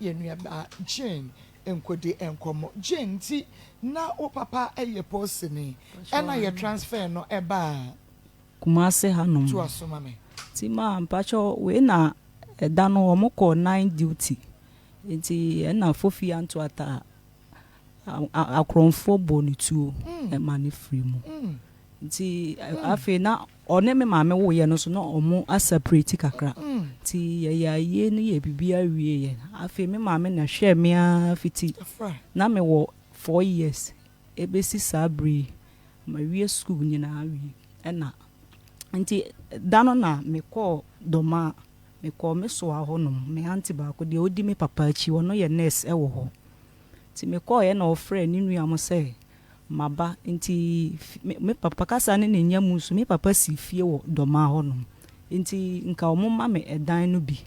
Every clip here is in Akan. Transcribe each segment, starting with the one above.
yɛn nuabaa Jane nkɔdi nkɔmmɔ. Jane, nti na wo papa yɛ polisini ɛna yɛ transfer no ɛbaa Kumase hanom. To aso ma me. Nti ma mpakyɛ wei na ɛda no wɔn kɔ night duty, nti ɛna Fofi Antoata akorɔmfoɔ bɔ ne tuo ɛma ne firi mu. Nti afei na ɔne me maame woyɛ no so na ɔmo aseparate kakra, nti yɛyɛ ayie no, yɛ biribi awie yɛ. Afei me maame na hwɛ me ara fiti na mewɔ 4 years ebesi saa bere yi ma wie school nyinaa wie. Ɛna nti da no na mekɔɔ Dɔma, mekɔɔ me soa hɔnom, me aunty baako deɛ ɔdi me papa akyi, ɔno yɛ nurse ɛwɔ hɔ. Nti mekɔɔyɛ na ɔfrɛ ne nua mo sɛ maba. Nti me papa kasa ne ne nya mu nso, me papa si fie wɔ Dɔma hɔnom, nti nka ɔmo ma me ɛdan no bi.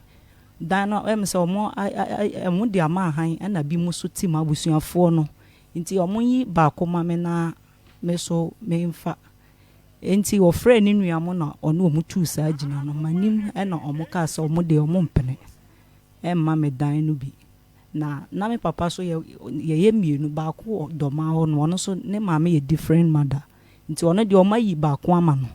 Dan no ɛm sɛ ɔmo de ama ahan, ɛna bi mo so te mu abusuafoɔ no, nti ɔmo yi baako ma me na me so memfa. Nti wɔfrɛ ne nua mo na ɔne ɔmo tuu saa gyina no m'anim, ɛna ɔmo kaa sɛ ɔmo deɛ, ɔmo mpene ɛmma me dan no bi. Na me papa so yɛ yɛyɛ mmienu, baako wɔ Dɔma hɔ no, ɔno nso ne maame yɛ different mother, nti ɔno deɛ ɔmo ayi baako ama no.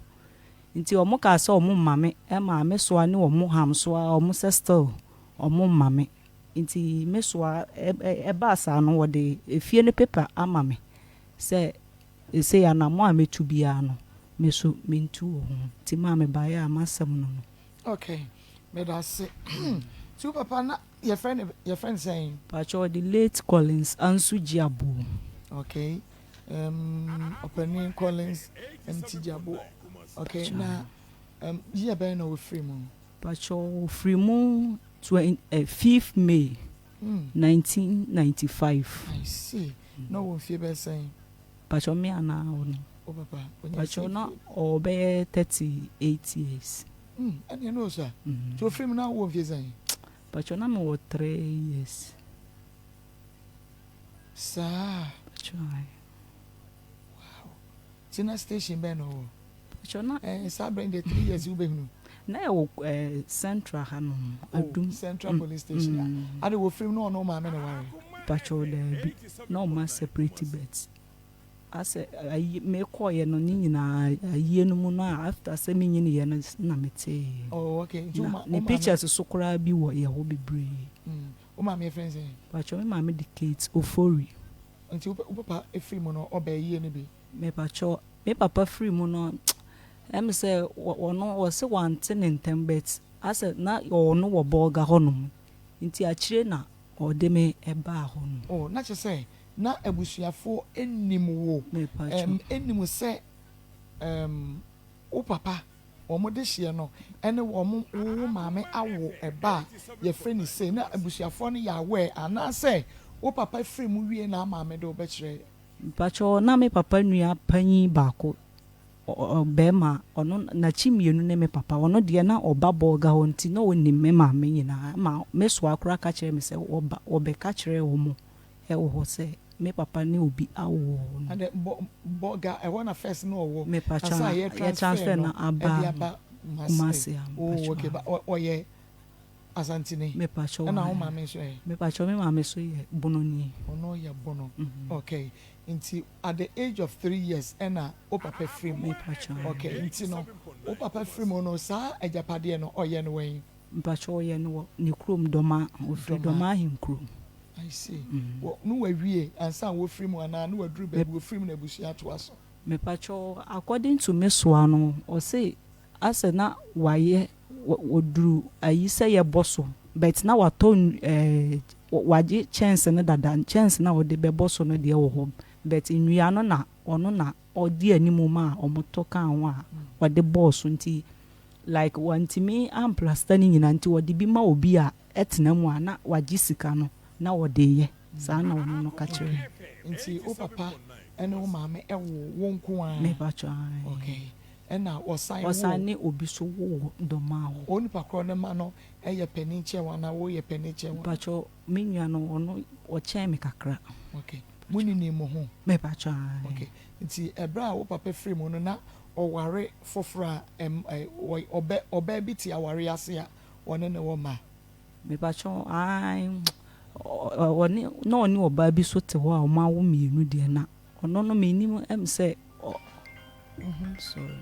Nti ɔmo kaa sɛ ɔmo mma me, ɛma me soa ne ɔmo ham soa, ɔmo sɛ still ɔmo mma me. Nti me soa ɛbaa saa no, wɔde efie no paper ama me sɛ ese anamo a metu biara no, me so mentu wɔ ho. Nti maa me baeɛ a masɛm no. Okay, meda ase. Nti wo papa na yɛfrɛ no sɛn? Pakyɛ, ɔde late Collins Anso Gyiabo. Okay, ɔpanin Collins Mt Gyiabo. Okay, na year bɛn na wɔfiri mu? Pakyɛ, ofiri mu 5th May 1995. I see. Na ɔwɔ mfie bɛyɛ sɛn? Pakyɛ, me anaa ɔno? Wo papa. Ɔnya Pakyɛ, mfie na ɔbɛyɛ 38 years. Ɛneɛ na ɔsua. Nti ofiri mu na wowɔ mfie sɛn? Pakyɛ, na mewɔ 3 years. Saa? Pakyɛ, ae. Nti na station bɛn na ɔwɔ? Pakyɛ, na Saa berɛ no deɛ, 3 years wobɛhunu? Na ɛwɔ Central hanom. Oh, Adum. Central Police Station. Ade wɔfiri mu na ɔno wo maame ne ware? Pakyɛ, daabi, na ɔma separate birth. Asɛ ayi mekɔɔyɛ no ne nyinaa ayie no mu no a, after sɛ menyiniiɛ no na metee. Oh, okay. Nti wo Na ma ne wo maame pictures so koraa bi wɔ yɛ hɔ bebree. Wo maame yɛfrɛ no sɛn? Pakyɛ, me maame de Kate Ofori. Nti wo papa ɛfiri mu no, ɔbɛɛ yie no bi? Mepakyɛ, me papa firi mu no, ɛm sɛ ɔno wɔse wante ne ntɛm, but asɛ na ɔno wɔ Bɔɔga hɔnom, nti akyire na ɔde me ɛbaa hɔnom. Oh, na kyerɛ sɛ na abusuafoɔ anim wo? Mepakyɛ. Anim sɛ wo papa wɔn de hyeɛ no ɛne wɔn wo maame awo ɛba a yɛfrɛ no sei, na abusuafoɔ no yɛ aware, anaasɛ wo papa firi mu wie na maame de wobɛkyerɛ? Mpakyɛ, na me papa nua panyin baako, bɛrima, ɔno n'akyi mmienu ne me papa, ɔno deɛ na ɔba Bɔɔga hɔ, nti na ɔnim me maame nyinaa, ma me soa koraa ka kyerɛ me sɛ ɔba ɔbɛka kyerɛ wɔn ɛwɔ hɔ sɛ me papa ne obi awo wɔ hɔ no. Ade bɔ Bɔga ɛhɔ na first na ɔwɔ? Mepakyɛ. Ansa yɛ yɛ transfer transfer no no aba ɛde aba Kumase a. Oh, okay. Mepakyɛ. Ba ɔyɛ Asantene? Mepakyɛ. Ɛna wo maame nso yɛ? Mepakyɛ, me maame so yɛ Bononi. Ɔno yɛ Bono. Okay, nti at the age of 3 years ɛna wo papa firi mu? Mepakyɛ. Okay, nti no wo papa firi mu no, saa agyapadeɛ no ɔyɛ no wɛn? Mpakyɛ, ɔyɛ no wɔ ne kurom Dɔma, ofiri Dɔma. Dɔma ahenkurom. I see. Wɔ no wawie ansa a wɔfiri mu, anaa no waduru baabi wɔfiri mu na abusua atoa so? Mepakyɛ, according to me soa no, ɔse asɛ na wayɛ wɔduru ayi sɛ yɛbɔ so, but na watɔ wagye kyɛnse no dada. Kyɛnse na wɔde bɛbɔ so no deɛ wɔ hɔ, but nnua no na ɔno na ɔdi anim ma a ɔmotɔ kaa ho a wɔde bɔɔ so, nti like wantumi amplaster no nyinaa, nti wɔde bi ma obi a ɛtena mu a na wagye sika no na wɔde yɛ saa, na ɔno no ka kyerɛ me. Nti wo papa ɛne wo maame ɛwo wo nko ara? Mepakyɛ, ae. Okay, ɛna ɔsan Ɔsan wo ne obi so wowɔ Dɔma hɔ. O nipa korɔ ne ma no ɛyɛ panin kyɛn wo anaa woyɛ panin kyɛn wo? Mpakyɛ, me nua no, ɔno ɔkyɛn me kakra. Okay, mo nini mo ho? Mepakyɛ, ae. Okay, nti ɛberɛ a wo papa firi mu no, na ɔware foforɔ a ɛm ɛ wɔ ɔbɛ ɔbaa bi te aware ase a ɔne ne wɔ ma? Mepakyɛ, ae. Ɔne na ɔne ɔbaa bi so te hɔ a wɔn awo mmienu deɛ na ɔno no menim ɛm sɛ ɔ sorry.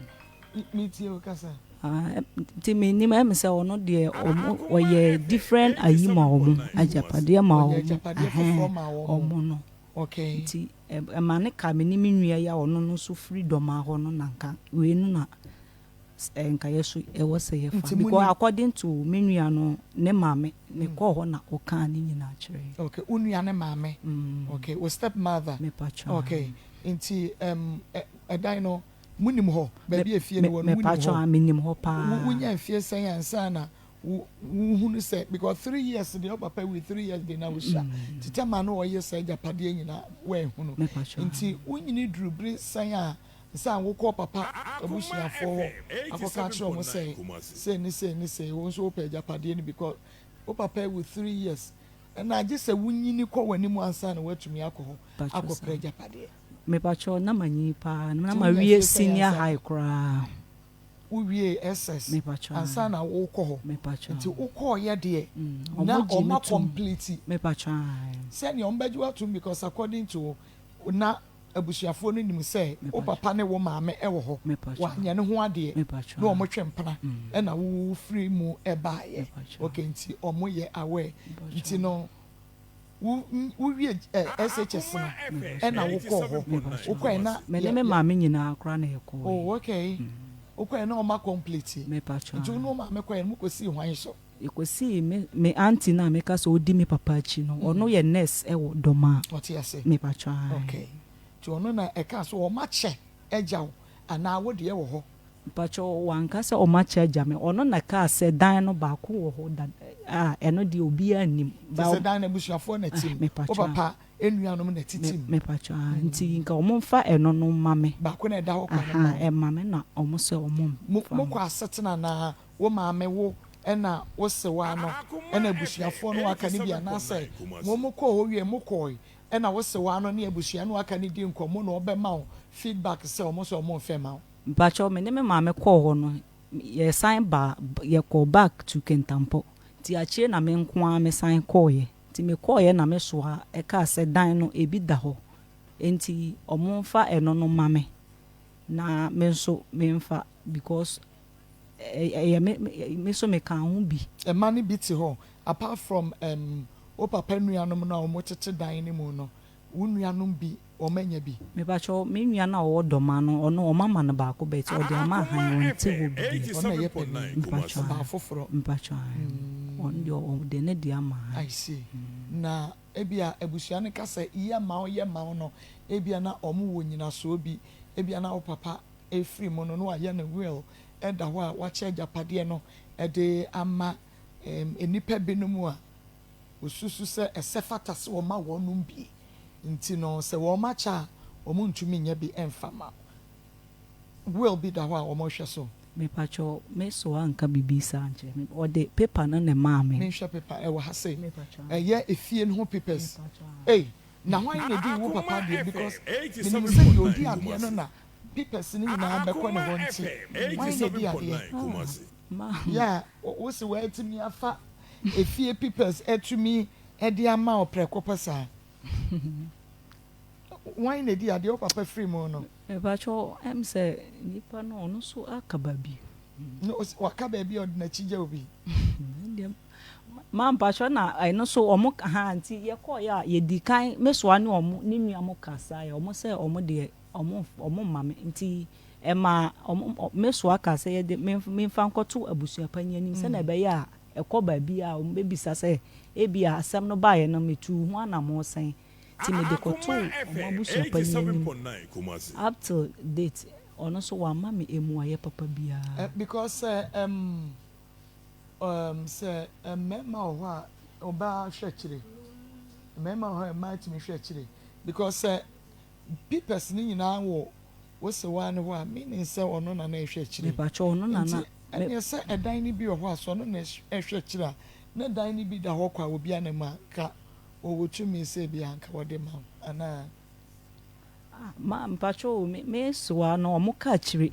Metie wo kasa. Ah, nti menim ɛm sɛ ɔno deɛ ɔmo ɔyɛ different ayi ma ɔmo agyapadeɛ ma Ɔyɛ ɔmo agyapadeɛ foforɔ ma wɔn. Ɔmo no. Nti ɛma ne ka me ne me nua yi a ɔno no nso firi Dɔmaa hɔ no na nka wei no na nka yɛ so ɛwɔ sɛ yɛfa Nti mo because nim- according to me nua no ne maame mekɔɔ hɔ na ɔkaa ne nyinaa kyerɛ yɛn. Okay, wo nua ne maame. Okay, wo step mother. Mepakyɛw. Okay, nti ɛdan no munim hɔ baabi efie no wɔ no, munim Mepakyɛw. hɔ? A menim hɔ paa. Wonya mfie sɛn ansa na wohunu sɛ, because 3 years deɛ, ɔpapa wi 3 years de na wohyia tete ma no ɔyɛ sɛ agyapadeɛ nyinaa woahunu? Mepakyɛw. Nti wonyini duru bere sɛn a nsa wokɔ papa abusuafoɔ hɔ akɔka kyerɛ ɔmo sɛ sei ne sei ne sei, wo nso wopɛ agyapadeɛ no, because wo papa wu 3 years ɛna agye sɛ wonyini kɔ w'anim ansa na woatumi akɔ hɔ Pakyɛw. akɔpɛ Saa. agyapadeɛ? Mepakyɛw, na manyi paa na Nti ma wonya wie mfie sɛn senior ansa? high koraa. Wowie SS Mepakyɛw. ansa na wokɔ hɔ? Mepakyɛw. Nti wokɔɔyɛ deɛ na Ɔmo gye me ɔma tom. complete Mepakyɛw, ae. Sɛnea ɔmbɛgye watom, because according to na abusuafoɔ no nim sɛ wo Mepakyɛw. papa ne wo maame ɛwɔ hɔ, Mepakyɛw. wanyɛ ne ho adeɛ Mepakyɛw. na ɔmo twe mpena ɛna wo firi mu ɛbaayɛ. Mepakyɛw. Okay, nti ɔmo yɛ aware. Mepakyɛw. Nti no wo wowie SHS no ɛna wokɔɔ hɔ, wokɔɛ na Me ne me maame nyinaa koraa na yɛkɔɔ. Oh, okay, wokɔɛ na ɔma complete? Mepakyɛw. Nti wo ne wo maame kɔɛ no, mokɔsii hwan so? Yɛkɔsii me aunty no a meka sɛ ɔdi me papa akyi no, ɔno yɛ nurse ɛwɔ Dɔmaa. Ɔte ase? Mepakyɛw, ae. Okay, nti ɔno na ɛka so ɔma kyɛ agya wo anaa wo deɛ wɔ hɔ? Mpakyɛw, wanka sɛ ɔma kyɛ agya me. Ɔno na kaa sɛ dan no baako wɔ hɔ da a ɛno deɛ obiara nnim. Te sɛ dan no abusuafoɔ na tim? Mepakyɛw. Wo papa enuanom na titim? Mepakyɛw, ae. Nti nka ɔmo mfa ɛno no ma me. Baako na ɛda hɔ kwan no Aha. ma wo. Ɛma me na ɔmo sɛ ɔmo Mo mfa mokɔ asetena na wo maame wo ɛna wo sewa no ɛna abusuafoɔ no aka ne bi, anaasɛ mo mo kɔɔ hɔ wie, mo kɔɔ ɛna wo sewa no ne abusua no aka ne di nkɔmmɔ na ɔbɛma wo feedback sɛ ɔmo sɛ ɔmo mfɛ ma wo? Mpakyɛw, me ne me maame kɔɔ hɔ no, yɛsan ba, yɛkɔɔ back to Kentampɔ. Nti akyire na me nko ara mesan kɔɔyɛ. Nti mekɔɔyɛ na me soa ɛkaa sɛ dan no ebi da hɔ nti ɔmo mfa ɛno no ma me na me nso memfa because ɛyɛ me nso meka ho bi. Ɛma no bi te hɔ apart from wo papa nuanom no a wɔn tete dan no mu no, wo nuanom bi wɔn anya bi? Mepakyɛw, me nua no a ɔwɔ Dɔma no, ɔno ɔma ma no baako bɛt ɔde ama ahan wɔn te hɔ bi deɛ. Ɔno na ɛyɛ panin? Mpakyɛw. Ɔbaa foforɔ? Mpakyɛw, ɔno deɛ ɔde ne deɛ ama han. I see. Na ebia abusua no ka sɛ yɛ ma wo, yɛ ma wo no, ebia na ɔmo wɔ nyinasoɔ bi. Ebia na wo papa efiri mu no na wayɛ ne will ɛda hɔ a wakyɛ agyapadeɛ no ɛde ama nnipa binom a osusu sɛ ɛsɛ fata sɛ wɔma wɔnom bi. Nti no sɛ wɔn akyɛ a, wɔn ntumi nyɛ bi ɛmfa ma wo. Will bi da hɔ a wɔn hwɛ so? Mepakyɛw, me so anka biribi saa nkyerɛ me. Ɔde paper no na ɛmaa me. Menhwɛ paper ɛwɔ ha sei. Mepakyɛw. Ɛyɛ efie no ho papers? Mepakyɛw. Ei, na hwan na edi wo papa deɛ? Because menim sɛ deɛ odi adeɛ no na papers no nyinaa bɛkɔ ne hɔ. Nti hwan na edi adeɛ? Ma yɛ a wo si wɔatumi afa efie papers atumi ɛde ama wo prɛko pɛ saa? Hwan na edi adeɛ wo papa firi mu no? Mepakyɛw, sɛ nipa no ɔno nso aka baabi. No waka baabi a ɔde n'akyi gya obi? Ɛndeɛ, ma mpakyɛw, na ɛno nso ɔmo ha nti yɛkɔɔ yɛ a yɛdi kan mesoa ne ɔmo ne nua mo kasa yɛ ɔmo sɛ ɔmo deɛ ɔmo mma me. Nti ɛma ɔmo mesoa ka sɛ yɛde memfa nkɔto abusuapanyin anim sɛnea ɛbɛyɛ a ɛkɔ baabi a ɔmo bɛbisa sɛ ebi a asɛm no baeɛ no metu ho anammɔ sɛn. Nti mede kɔtoo ɔmo abusuapanyin anim. Up till date ɔno nso wamma me emu ayɛ papa biara. Because sɛ mmarima wɔ hɔ a ɔbaa hwɛ akyire, mmarima wɔ hɔ a mmaa tumi hwɛ akyire, because sɛ papers ne nyinaa wɔ wosɛ ne hɔ a, meaning sɛ ɔno na na ɛhwɛ akyire. Mepakyɛw, ɔno na na Nti ɛneɛ sɛ ɛdan no bi wɔ hɔ a, sɛ ɔno na ɛhwɛ akyire a, na dan no bi da hɔ kɔ a obi anam a ka ɔwɔ tumi sɛ bi a nka wɔde ma wo anaa? Ah, ma mpakyɛw, me soa no ɔmo ka akyire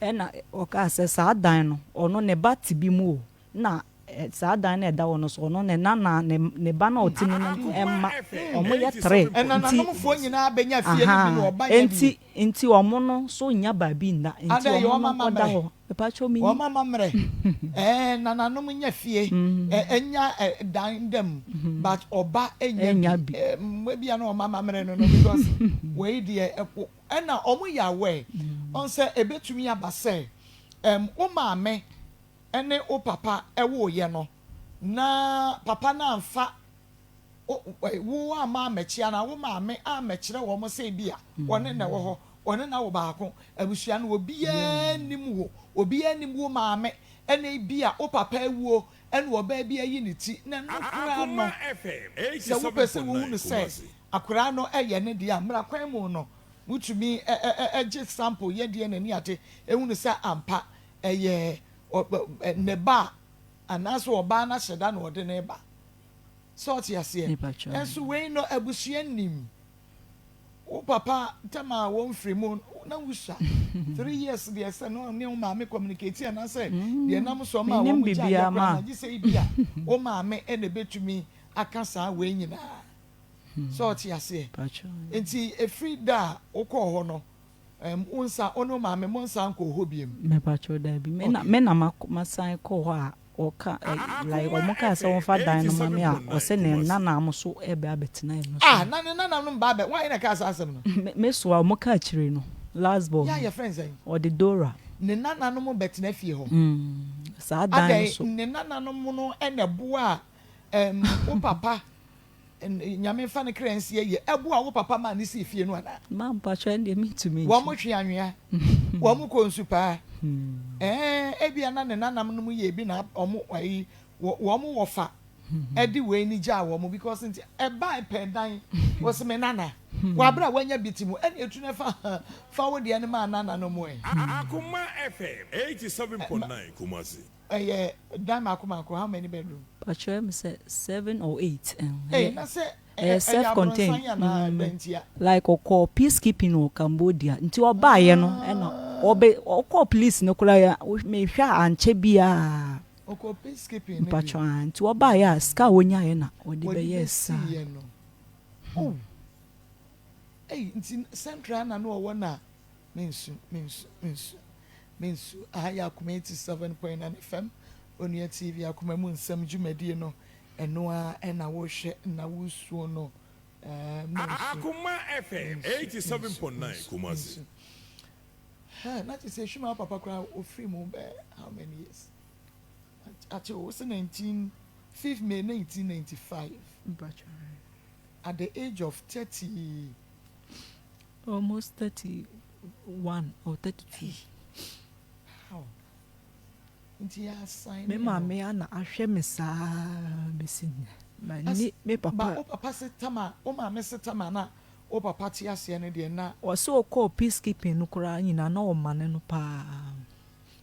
ɛna ɔkaa sɛ saa dan no ɔno ne ba te bi mu o na Saa dan no a ɛda hɔ no so, ɔno ne nana, ne ne ba no a ɔte mu no mma, wɔyɛ tre, nti, Ɛnananomfoɔ nyinaa bɛnya fie no bi na ahaa, ɔba nya bi. nti, nti wɔn no nso nnya baabi nna, nti Adɛn, wɔn wɔn no nkɔda amammerɛ? hɔ. Mepakyɛw Wɔn mennim. amammerɛ, ɛɛ, nananom nya fie, ɛ, nya ɛ, dan da mu, but ɔba nnya Nnya bi. bi. Ɛ, mm, ebia na wɔn amammerɛ no no, because wei deɛ, ɛ, wo- ɛna wɔn yɛ aware, ɔn sɛ ebetumi aba sɛ, ɛm, wo maame ne wo papa woeɛ no, na papa no amfa wo amma ammɛkye anaa wo maame ammɛkyerɛ wɔn sɛ ebia wɔne na ɛwɔ hɔ, wɔne no awo baako, abusua no obiara nnim wo, obiara nnim wo maame, ɛna ebia wo papa awuo ɛna ɔbaa bi ayi ne ti, na ɛno koraa no, sɛ wopɛ sɛ wohunu sɛ akwadaa no yɛ ne deɛ a, mmara kwan mu no, motumi gye sample yɛ DNA ne ade hunu sɛ ampa ɛyɛ ne ba a, anaasɛ ɔbaa no ahyɛ da na ɔde no reba. Sɛ ɔte aseɛ? Nso wei no abusua nnim. Wo papa ntam a wɔmfiri mu na wosua 3 years deɛ sɛ no ne wo maame communicate anaasɛ deɛ nam so ma Mennim wɔn gya biribiara yɛ koraa ma. na gye sɛ ebi a wo maame ɛna ebetumi aka saa wei nyinaa. Sɛ ɔte aseɛ? Nti efiri da a wokɔɔ hɔ no, wo nsa wo ne wo maame mo nsa nkɔɔ hɔ biem? Mepakyɛw, daabi. Me na me na masan kɔɔ hɔ a ɔka like ɔmo kaa sɛ wɔmfa dan no ma me a, ɔsɛ ne nana so ɛbɛ abɛtena ɛno so. Ah, na ne nananom ba abɛ wɔn ayɛ na kaa saa asɛm no? Me so a ɔmo kaa akyire no, last born. Yɛ a yɛfrɛ nsɛn? Ɔde Dora. Ne nananom bɛtena fie hɔ? Saa dan no Adɛn, so. ne nananom no ɛna ɛboa a wo papa, Nyame nfa ne kra nsie yie, ɛboa wo papa maa ne sii fie no anaa? Ma mpakyɛw, ɛno deɛ mentumi Wɔn nkyerɛ. mo twe anwea, wɔn mo kɔ nsu paa, ebia na ne nanam no mu yɛ bi na wɔn ayi wɔn wɔ fa ɛde wei ni gyaa wɔn, because nti ɛbaa pɛ dan wɔsi me nana wɔ abere a wɔanya bi ti mu ɛna etu ne fa fa wo deɛ no maa nana no mu ɛ. Akoma FM 87.9 Kumasi. Ɛyɛ dan mako mako, how many bedroom? Pakyɛw, mi sɛ seven or eight. Ɛy, na sɛ ɛyɛ self contained. Ɛyɛ anaa dantia? Like ɔkɔ peacekeeping wɔ Cambodia, nti ɔbaayɛ no ɛna ɔbɛ ɔkɔ police no koraa yɛ mehwɛ a ankyɛ biara. Ɔkɔ peacekeeping no bi? Mpakyɛw, a nti ɔbaayɛ a sika a wɔnyaeɛ na ɔde wɔde bɛyɛ saa. bɛsiiɛ no. Oh, ɛy, nti central na no ɔwɔ na mensu mensu mensu mensu. Aha yɛ Akoma 87.9 FM, Onua TV, Akoma mu Nsɛm dwumadie no, ɛno a ɛna wohwɛ na wosuo no, mensu. Akoma FM 87.9 Kumasi. Ha na kyerɛ sɛ ehwɛ ma papa koraa ofiri mu bɛɛ how many years akyɛ o? Sɛ 19 5 May 1995, at the age of 30. Almost 31 or 32. How nti yɛ asan Me maame ana ahwɛ me saa bɛsi nnɛ ma ni me ba papa. Wo papa se tama, wo maame se tama na wo papa te aseɛ no deɛ na Ɔsɛ ɔkɔɔ peacekeeping no koraa nyinaa na ɔma ne no paa,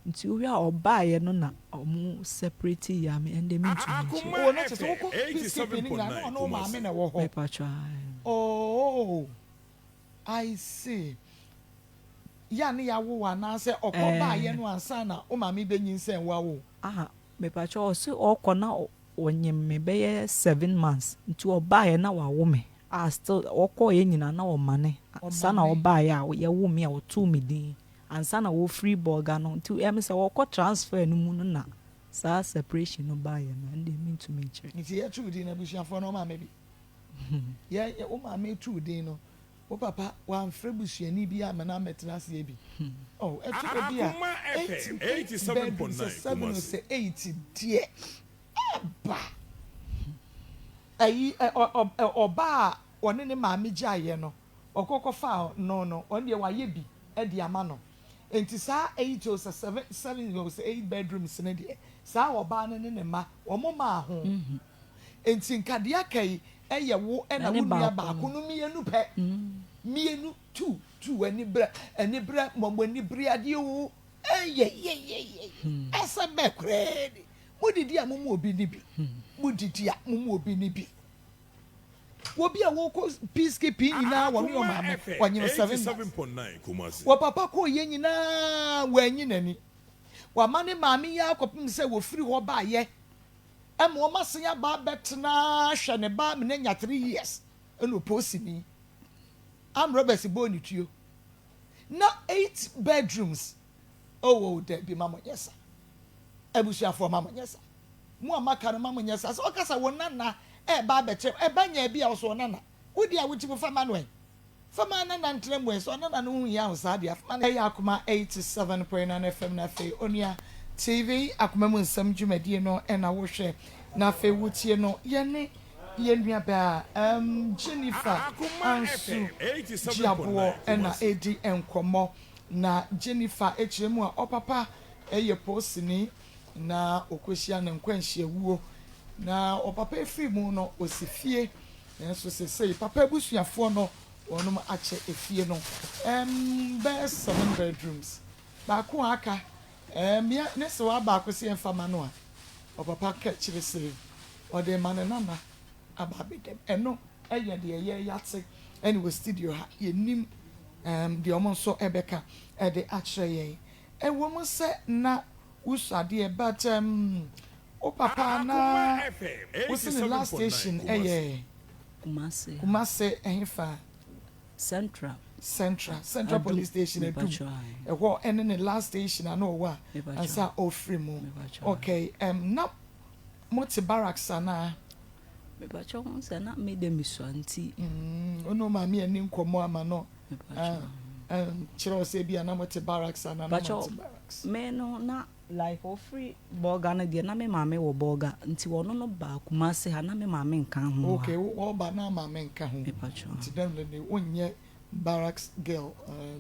nti wohwɛ a ɔbaeɛ no na ɔmo separate yɛ ame, ɛnde mentumi nkyerɛ. O, na kyerɛ sɛ wokɔ peacekeeping no nyinaa na ɔne wo maame na ɛwɔ hɔ? Mepatwa. Oh, I see. Yɛ a ne yɛawo wo anaasɛ ɔkɔ baayɛ no ansa na wo maame bɛnyinsɛn wo awo? Ah, mepatwa, ɔsɛ ɔkɔ na ɔnyem me bɛyɛ 7 months, nti ɔbaeɛ na wawo me a still ɔkɔɔyɛ nyinaa na ɔma ne ansa na Ɔma ne. Ɔbaeɛ a yɛwo me a ɔtoo me din ansa na wɔfiri Bɔga no, nti ɛmi sɛ wɔkɔ transfer no mu no na saa separation no baeɛ no, ɛnde mentumi nkyerɛ. Nti yɛtoo din no, abusuafoɔ no ɔmaame bi yɛ wo maame too din no, wo papa wamfrɛ busuani bi ama na amɛtena aseɛ bi? Oh, ɛto bi a Akoma eight FM eight bedroom sɛ 87.9 seven o Kumasi. Sɛ eight deɛ aba ɛyi ɛ ɔ ɔ ɛ ɔbaa a ɔne ne maame gyaeɛ no ɔkɔkɔ fa no, ɔno deɛ wayɛ bi ɛde ama no, nti saa eight o sɛ seven seven o sɛ eight bedrooms ne deɛ, saa ɔbaa no ne ne ma wɔn maa ho, nti nkadeɛ aka yi ɛyɛ wo ɛna Ɛne wo nua baako. Baako no mmienu pɛ, mmienu two two. Ani brɛ, ani brɛ mɔmɔ, ani brɛ adeɛ o, ɛyɛ yɛ yɛ yɛ asɛm bɛɛ koraa ni. Mo didi a mo mu obi ni bi, mo didi a mo mu obi ni bi, obi a wɔkɔ peacekeeping nyinaa wɔne Akoma ɔmaame FM wɔnyem 7 months. 87.9 Kumasi. Wɔ papa kɔɔ yɛ nyinaa wɔanyi n'ani, wama ne maame yi akɔpem sɛ wɔfiri hɔ baayɛ. Ɛma wɔn asan aba abɛtena ahwɛ ne ba ama no anya 3 years, ɛna ɔpoosini armed robbers bɔɔ ne tuo na eight bedrooms. Oh, dabi, ma mo nyɛ sa. Abusuafoɔ, ma mo nyɛ sa. Mo a maka no, ma mo nyɛ sa. Sɛ ɔkasa wɔn nana ɛɛba abɛkyerɛ ɛba nya bi a ɔso ɔnana wodi a woti mo fama no ɛ fama nana ntena mu ɛ sɛ ɔnana no ho hia ho saa deɛ fama no. Ɛyɛ Akoma 87.9 FM na afei Onua TV Akoma mu Nsɛm dwumadie no ɛna wohwɛ na afei wotie no. Yɛne yɛn nuabaa Jennifer Ansu Gyiaboɔ ɛna ɛdi nkɔmmɔ. Na Jennifer akyerɛ mu a ɔpapa ɛyɛ poosini na ɔkɔhyia ne nkwanhyiawuo na ɔpapa efiri mu no, ɔsi fie, nanso sesei papa abusuafoɔ no wɔnom akyɛ efie no bɛyɛ seven bedrooms. Baako a aka yɛ ne sɛ wa baako sɛ yɛmfa ma no a, ɔpapa ka kyerɛ sɛ ɔde ma ne nana aba abɛdam. Ɛno ɛyɛ deɛ yɛ yate ɛne wɔ studio ha. Yɛnim deɛ ɔmo nso ɛbɛka ɛde akyerɛ yɛn. Ɛwɔ mu sɛ na wosɔ adeɛ, but wo papa na wosi ne last station ɛyɛ Kumasi. Kumase ɛhefa? Central. Central Adum. Police Station Adum. Mepacho, aye. Ɛhɔ ɛne ne last station a na ɔwɔ a Mepacho. ansa ɔfiri mu. Mepacho. Okay, na mote barracks anaa? Mepacho, ho sɛ na me de mesua nti. Ɔne maame ani nkɔmmɔ ama no. Mepacho. Kyerɛ wo sɛ bi a na mote barracks anaa na Pacho, mote barracks? Me no na like ofiri Bɔga no deɛ, na me maame wɔ Bɔga, nti ɔno no ba Kumasi ha na me maame nka ho. Okay, wɔba na maame nka ho. Mepacho. Nti dɛm no de wonyɛ barracks girl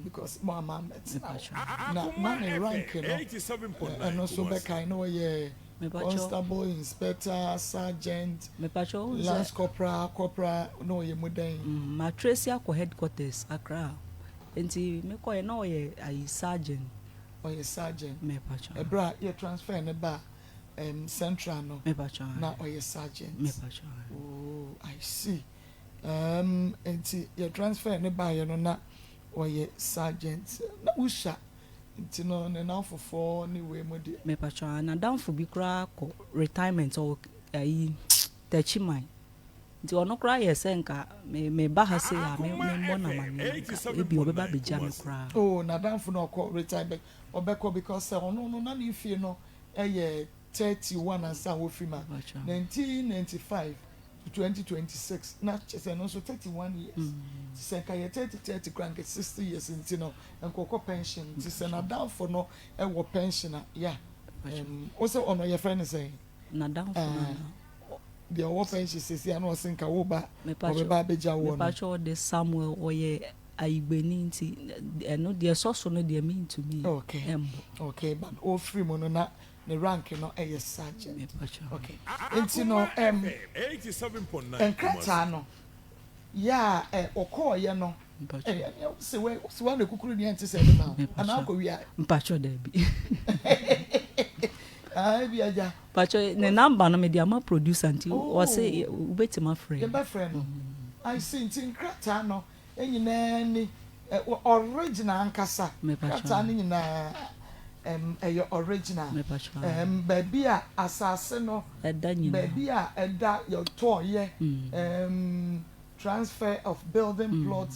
because mo ama mɛtena Mepacho. na ne rank no ɛno nso bɛkae na ɔyɛ Mepacho. constable, inspector, sergeant, Mepacho, wo lance sɛ corporal, corporal na ɔyɛ mu dɛn? Matrace akɔ headquarters Accra, nti mekɔɛ na ɔyɛ ayi, sergeant. Ɔyɛ sergeant. Mepacho. Ɛberɛ a yɛ transfer ne ba Central no Mepacho. na ɔyɛ sergeant. Mepacho. Oh, I see. Nti yɛ transfer ne baeɛ no na ɔyɛ sergeant, na wusua nti no ne nan fofoɔ ne wei mu deɛ. Mepacho, nadamfo bi koraa kɔ retirement, ɔwɔ ayi, Tɛkyiman, nti ɔno koraa yɛ sɛ nka me meba ha sei a me mmɔ n'amanneɛ, nka ebi ɔbɛba abɛgya me koraa. Oh, n'adamfo no ɔkɔ retirement, ɔbɛkɔ because sɛ ɔno no na ne fie no ɛyɛ 31 ansa a wofiri ma Mepacho. 1995 to 2026, na kyerɛ sɛ no nso 31 years. Nti sɛ nka yɛ 30 30 kora nka 60 years, nti no nkɔkɔ pension. Nti sɛ n'adamfo no ɛwɔ pension a ya o sɛ ɔno yɛfrɛ no sɛn? N'adamfo Ah. no. Deɛ ɔwɔ pension sisi a na ɔse nka wo ba Mepacho. ɔbɛba abɛgya wɔ no. Mepacho, ɔde Samuel, ɔyɛ ayigbeni, nti ɛno deɛ ɛsɔ so no deɛ mentumi ɛmbɔ. Okay, but ɔfiri mu no na ne rank no ɛyɛ sergeant. Mepacho. Okay, nti no nkrataa no yɛ a ɔkɔɔyɛ no Mepacho. ɛyɛ sɛ wɛ sɛ wɔn na kukuru ni ɛnte sɛ ɛde ma wo Mepacho. anaa akɔ wia? Mpacho, daabi. Aa, ebi agya. Mpacho, ne number no mede ama producer, nti Oh. ɔse wobɛtumi afrɛ. Yɛbɛfrɛ no. I see. Nti nkrataa no nyinaa ni original ankasa. Mepacho. Nkrataa no nyinaa ɛyɛ original. Mepacho. Baabi a asase no ɛda nyinaa. Baabi a ɛda, yɛtɔɔyɛ, transfer of building plot,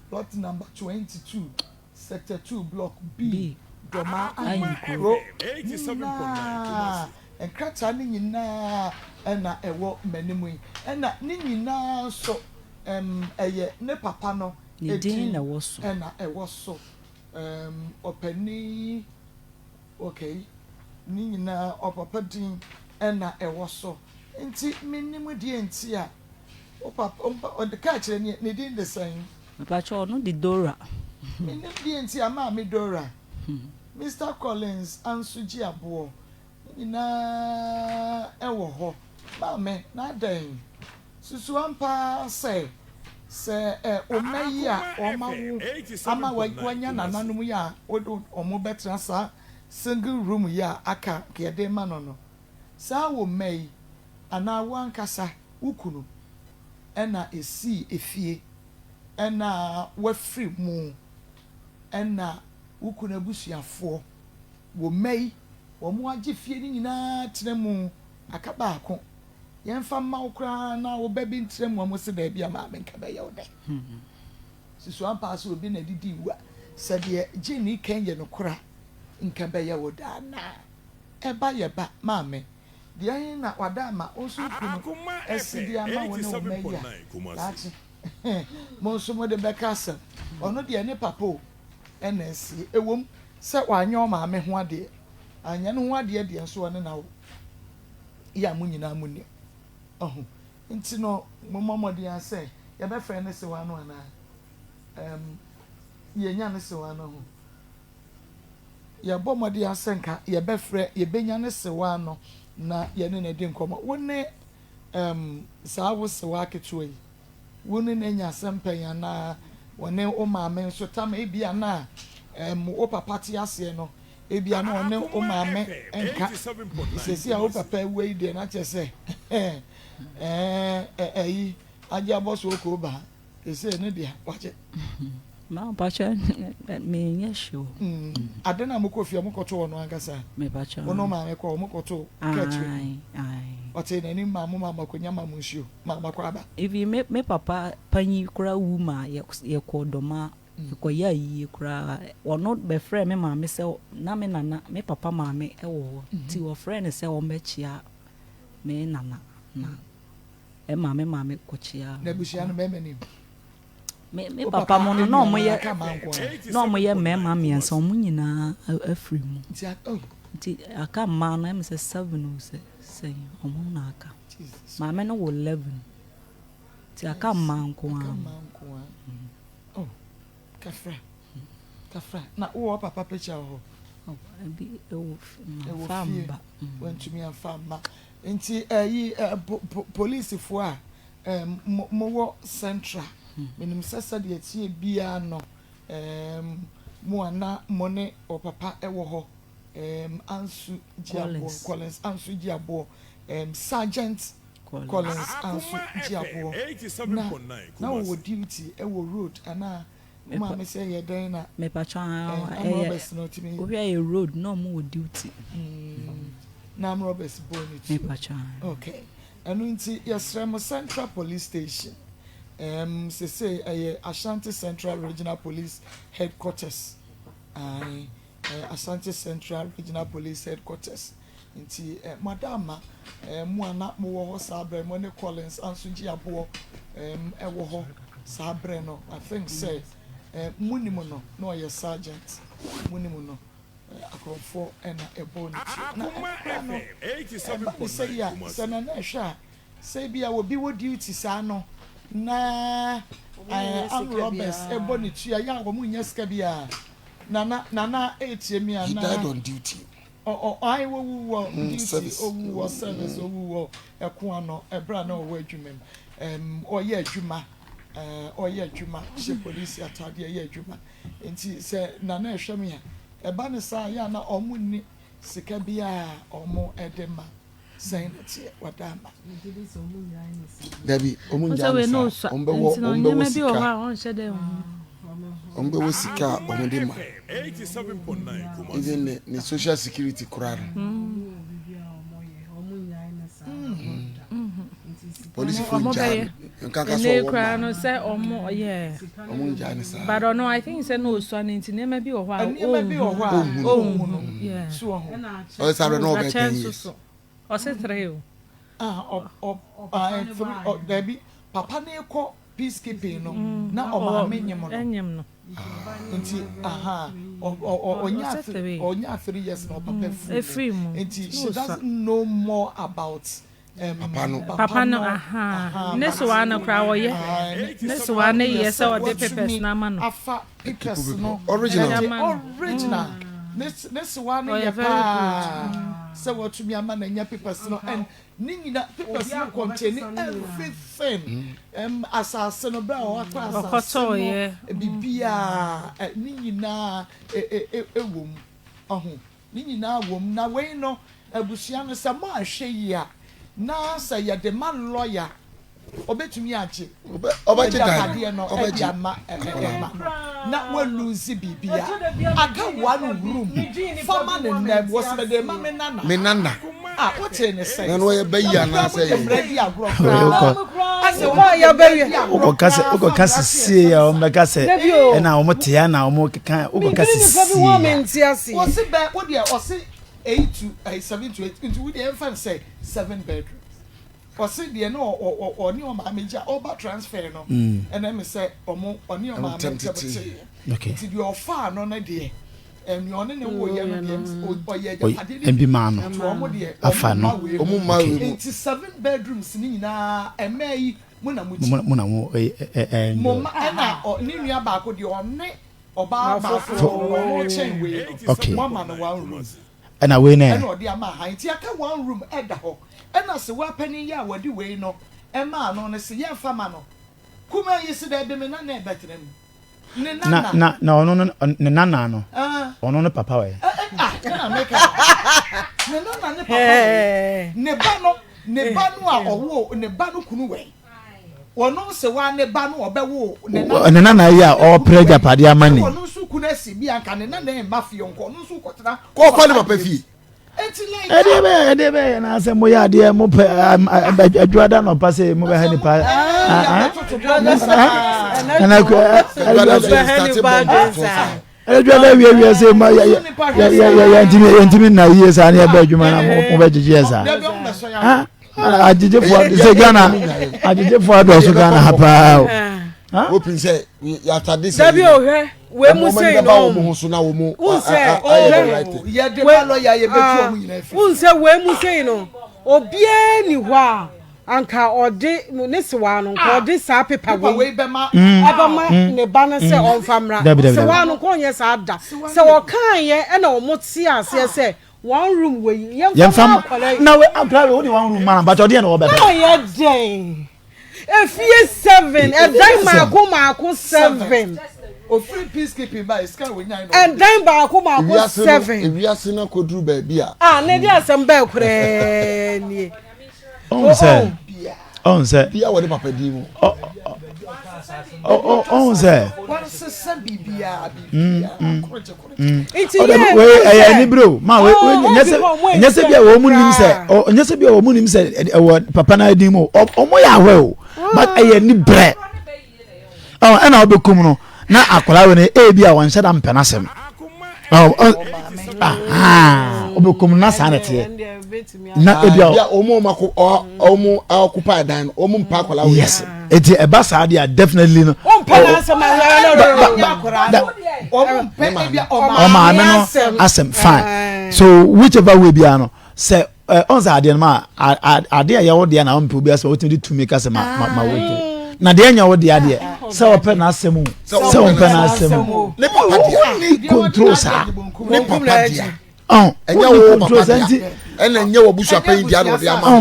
plot number 22, sector 2, block B, B. Dɔma Ahenkuro. Ahenkuro nyinaa, nkrataa no nyinaa ɛna ɛwɔ m'anim yi, ɛna ne nyinaa nso ɛyɛ ne papa no Ne din edin na ɛwɔ so. Ɛna ɛwɔ so. Ɔpanin, okay, ne nyinaa ɔpapa din ɛna ɛwɔ so, nti menim deɛ nti a wo papa ɔde kaa kyerɛ ne din de sɛn? Mepacho, ɔno de Dora. Menim deɛ nti a Maame Dora, Mr Collins Anso gye aboɔ ne nyinaa ɛwɔ hɔ. Maame, n'adɛn susu ampa sɛ ɔma yi a ɔma wo ama wanya nananom yi a wode ɔmo bɛtena saa single room yi a aka ka yɛde ma no, saa wɔ mma yi anaa wo ankasa wo kunu ɛna esii efie ɛna wafiri mu, ɛna wo kunu abusuafoɔ wɔ mma yi wɔn agye fie no nyinaa tena mu aka baako. Yɛmfa mma wo koraa na wo ba bi ntra mu a wɔse daabi a maame nka bɛyɛ wo dɛn? Susu ampa ara sɛ obi na adidi wu a, sɛ deɛ Jean reka yi yɛ nokorɛ a, nka ɛbɛyɛ wo dɛ anaa? Ɛba yɛ ba, maame. Deɛ he na wada ama wo nso wo kunu Akoma asi FM de ama wo ne wo mma yi a, 87.9 Kumasi. daakye mo nso mode bɛka asɛm. Ɔno deɛ ne papa o na asie. Ɛwom sɛ wanyɛ ɔmaame ho adeɛ, anyɛ ne ho adeɛ deɛ nso ɔne no awo. Yɛ a mo nyinaa mo nim. Ɔho nti no mommɔ mmɔden ara sɛ yɛbɛfrɛ ne sewa no anaa? Ɛɛm, yɛnya ne sewa no ho. Yɛbɔ mmɔden ara sɛ nka yɛbɛfrɛ, yɛbɛnya ne sewa no na yɛne no adi nkɔmmɔ. Wo ne, ɛɛm, saa wo sewa ketewa yi, wo ne no anya asɛm pɛn anaa? Wɔne wo maame nso tam, ebia na, ɛɛm, wo papa te aseɛ no, Ebia na ɔne wo Akoma maame FM nka. 87.9 Seesei a wo Kumasi. papa awu yi deɛ, na kyerɛ sɛ ɛɛ ayi agye abɔ so okoo baa. Seesei ne deɛ wagye. Ma mpakyɛ menyɛ sure. Mm, ade na mokɔ fie a mokɔto ɔno ankasa? Mepakyɛ. Wo ne wo maame kɔ, mokɔto kɛkyerɛ. Ae, ae. Ɔtee n'anim maa mo maa mo akonnwa maa mo nsuo maa mo akɔ aba. Even me me papa panyin koraa wu ma yɛ yɛkɔɔ Dɔma Ɛkɔyɛɛ ayie koraa. Ɔno bɛfrɛɛ me maame sɛ na me nana, me papa maame wɔ hɔ nti ɔfrɛɛ no sɛ ɔmmɛkyea me nana na ɛma me maame kɔkyeaa no. N'abusua no mmarima nim? Me me Wo papa papa mo no na nuanom wɔyɛ aka mmaa nko ara? na wɔyɛ mmarima 87.9 mmiɛnsa Kumasi. wɔn nyinaa afiri mu. Nti a oh. Nti aka mmaa no ɛyɛ me sɛ seven o sɛ sɛn wɔn na aka. Jesus. Maame no wɔ 11. Nti aka mmaa nko Aka ara. mmaa nko ara. Oh, kafra, kafra. Na wowɔ wo papa picture wɔ hɔ? Oh, ebi ɛwɔ fie, Ɛwɔ mamfa fie, amma. wantumi amfa amma. Nti ɛyi ɛ po po polisifoɔ a ɛm mo mowɔ central, menim sɛ sɛdeɛ ɛteɛ biara no ɛm mo a na mo ne ɔpapa ɛwɔ hɔ ɛm Ansu Gyeaboɔ, Collins. Collins Ansu Gyeaboɔ, ɛm Sergeant Collins. Collins anso Akoma gye FM aboɔ na 87.9 na wɔwɔ Kumasi. duty wɔ road anaa wo Mepa maame sɛ ɛyɛ dɛn na mepakyɛ eh, aa arm ɛyɛ robbers no tumi wohwɛ ɛyɛ road na ɔmo wɔ duty. mm, na arm robbers bɔɔ ne tuo Mepakyɛ aa. okay ɛno nti yɛsrɛ mo Central Police Station um, sesei ɛyɛ Ashanti Central Regional Police Headquarters ae eh, Ashanti Central Regional Police Headquarters Nti eh, moada ama eh, mo a na mowɔ hɔ saa berɛ no, mo ne Collins anso gye aboɔ eh, wɔ hɔ saa berɛ no, I think sɛ eh, monim no, na ɔyɛ sergeant, monim no, eh, akorɔmfoɔ na ɛbɔɔ ne tuo. Na Akoma ɛno koraa no, FM ɛba ne sɛ 87.9 yi a, sɛ Kumasi. Nana ɛhwɛ a, sɛ ebia obi wɔ duty saa no, na eh, armed robbers ɛbɔ ne tuo a, yɛ a wɔn nnya sika biara. Nana, Nana ɛretie me He anaa? died on duty. Ɔ ɔ ae wowu wɔ duty, Service. owu wɔ service, owu wɔ ɛko ano ɛberɛ a na ɔwɔ adwuma mu. Ɛm ɔyɛ adwuma, ɛɛ ɔyɛ adwuma, hyɛ polisi ataadeɛ yɛ adwuma. Nti sɛ Nana ɛhwɛ me a, ɛba no saa a, yɛ a na ɔmo nni sika biara a ɔmo ɛde ma. Sɛn na ɛteɛ? Wada ama. Dabi, ɔmo Wo sɛ ngyaa no wei na saa. osua Ɔmo bɛwɔ nti no ɔmo bɛwɔ nneɛma bi wɔ sika. hɔ a ɔnhyɛ da nhu. Ɔmo bɛwɔ sika a Akoma ɔmo de ma. FM 87.9 Kumasi. Even ne ne social security koraa no. Polisifo Ɔmo ngyaa bɛyɛ no. Nkanka sɛ ɛnɛ yi ɔwɔ koraa mma no no. sɛ ɔmo yɛ Ɔmo ngyaa no saa. but ɔno I think sɛ na osua no nti nneɛma bi wɔ hɔ a Nneɛma bi wɔ hɔ a Ɔnhu no. ɔnhu no. Yeah. So ɔho. Ɔyɛ saa berɛ na ɔbɛyɛ Akyɛ 10 nso years. so ɔse three o. Ah, ɔ ɔ ah, three, ɔ dabi, papa no rekɔ peacekeeping no, na ɔmaame nyem no. Ɛnyem no. Nti, aha, ɔ ɔ ɔ ɔnyaa Ɔsɛ three. ɔnyaa 3 years na ɔpapa firi Efiri mu. mu. Nti she Na osua. doesn't know more about Papa no. Papa no aha ne sewa no koraa ɔyɛ Ah, ne ne sewa no yɛ sɛ ɔde watumi papers no ama no. afa papers no Original. ɛde Ama no. original ne ne sewa no Ɔyɛ yɛ very paa sɛ watumi ama no anya papers no and ne nyina papers no contain everything asase no bere a ɔakɔ asase no Ɔkɔtɔɔyɛ. biribiara ne nyinaa ɛwɔ mu ɔho ne nyinaa wɔ mu na wei no abusua no sɛ mo ahwɛ yie a na sɛ yɛde ma lawyer ɔbɛtumi agye Ɔbɛgye dan agyapadeɛ no ɛde Ɔbɛgye. ama ɛma no na walose biribia aka one room fama ne nnam wɔsɛ mede ma me nana Me nana. Ah, wote ne sɛ. Na no ɔyɛ bɛyi anaasɛ yɛ. Mmerɛ di agorɔ koraa. Asɛ wɔn yɛ bɛyi. Wokɔka sɛ wokɔka sisie a wɔn bɛka sɛ ɛna wɔn te ya na wɔn keka wokɔka sisie. Wɔsi bɛ wo deɛ ɔsi 8 to 7 to 8, nti wo deɛ ɛnfa sɛ seven bedrooms. Ɔsi deɛ no ɔne ɔmaame gya ɔba transfer no, ɛna mi sɛ ɔmo ɔne ɔmaame ntɛm te. Nti deɛ ɔfaa no no deɛ, ɛnea ɔne ne wo yɛ no deɛ, ɔyɛ agyapadeɛ no bi maa no. Nti ɔmo deɛ afa no. Ɔmo mma wei mu. Nti seven bedrooms ne nyinaa, ɛmɛɛ yi mo na mo ti. Mo na mo ɛ ɛ mo ma. Ɛna ɔ ne nua baako deɛ, ɔne ɔbaa baako ɔmo kyɛn wei no, mo ama no one room. Ɛna wei nɛ. Ɛna ɔde ama ha, nti aka one room ɛda hɔ. Ɛna sɛ wapanin yɛ a wɔde wei no ɛmaa no no sɛ yɛmfa ma no kuma yi si dɛ bi me nana ɛbɛtena mu ne Na nana. Na ɔno no ne nana no. Ah. Ɔno ne papa wɛ. Ah, ɛna meka ne nana ne papa wɛ, ne ba no, ne ba no a ɔwo ne ba no kunu wɛ, ɔno sɛ wa ne ba no ɔbɛwo ne nana. Ne nana yi a ɔpere agyapadeɛ ama ni. Ɔno nso kunu asi bi anka ne nana ɛmma fie, ɔnkɔ, ɔno nso kɔtena. Kɔkɔ ne papa fie. Eti like. Ɛdeɛ bɛyɛ, ɛdeɛ bɛyɛ na sɛ moyɛ adeɛ mo pɛ adwuada na ɔpa sɛ mo bɛha nipa. Adwuada wie wie sɛ ma yɛ yɛ yɛ yɛntumi yɛntumi nna yie saa ne yɛbɛ adwuma na mo bɛ gyegye yɛ saa. Agyegyefoɔ sɛ Ghana agyegyefoɔ adɔɔso Ghana ha paa o. Wopin sɛ yɛatade sɛ. Dabi, ohwɛ wei mu sɛyi no. Ɔmo ho so na wɔn Wonsɛ ayɛ the right thing. Yɛde ba lɔya, yɛbɛtu ɔmo nyinaa fi. Wonsɛ wei mu sɛyi no, obiara ni hɔ a anka ɔde ne sewa no nka ɔde saa pepa wei bɛma ɛbɛma ne ba no sɛ ɔmfa mmra. Dabi, dabi, sewa no nka ɔnyɛ saa da sɛ ɔkaayɛ. Ɛna ɔmo te aseɛ sɛ one room wei yɛmfa yɛmfa ma akwadaa yi. Na we akwadaa wei, wode one room ma no but ɔdeɛ na wɔbɛpɛ. Na ɔyɛ dɛn? Efie seven, ɛdan maako maako seven. Ofiri peacekeeping ba esika wo nyan no. Ɛdan baako maako Ewiase no seven. Ewiase no akɔduru baabi a. Ah, ne de asɛm bɛɛ koraa nie. Ɔn sɛ Bia wɔ ne papa din mu. Ɔn sɛ Wansesa biribiara, biribiara korogye korogye. Nti ɔdɛ yɛ wei ɛyɛ anibere o ma wei wei Oh, nyɛ sɛ obi hɔ, nyɛ sɛ bi a wɔn mu nim sɛ koraa. ɔ nyɛ sɛ bi a wɔn mu nim sɛ ɛwɔ papa na din mu o. Ɔmo yɛ ahwɛ o, but ɛyɛ anibere. Ɔ ɛna ɔbɛkum no na akwadaa wei no, ebi a wɔn nhyɛ da mpɛ n'asɛm. Ɔ ɔ ahan ɔbɛkum no na saa na ɛteɛ na ebi a Bia wɔn a wɔn akɔ wɔn occupy dan no, wɔn mpa akwadaa wɔ. Yes, eti ɛba saa deɛ a, definitely no. Ɔmpɛ n'asɛm awura no. Ɔmo mpɛ ebi a ɔmaame no asɛm. Asɛm fine. So whichever way biara no, sɛ ɛ ɔn sɛ adeɛ no ma adeɛ a ɛyɛ wo deɛ na ɔmpɛ obi asɛm, ɔtumi de tumi ka sɛ ma wo gye na deɛ nyɛ wo deɛ adeɛ sɛ ɔpɛ n'asɛm o, sɛ ɔmpɛ n'asɛm o, Ne papa dea. Wonni control saa. Ne papa dea. Ɔn ɛnyɛ wonni wo control papa saa dea. nti Ɛna ɛnyɛ wɔ abusua panyin dea na ɔde ama no.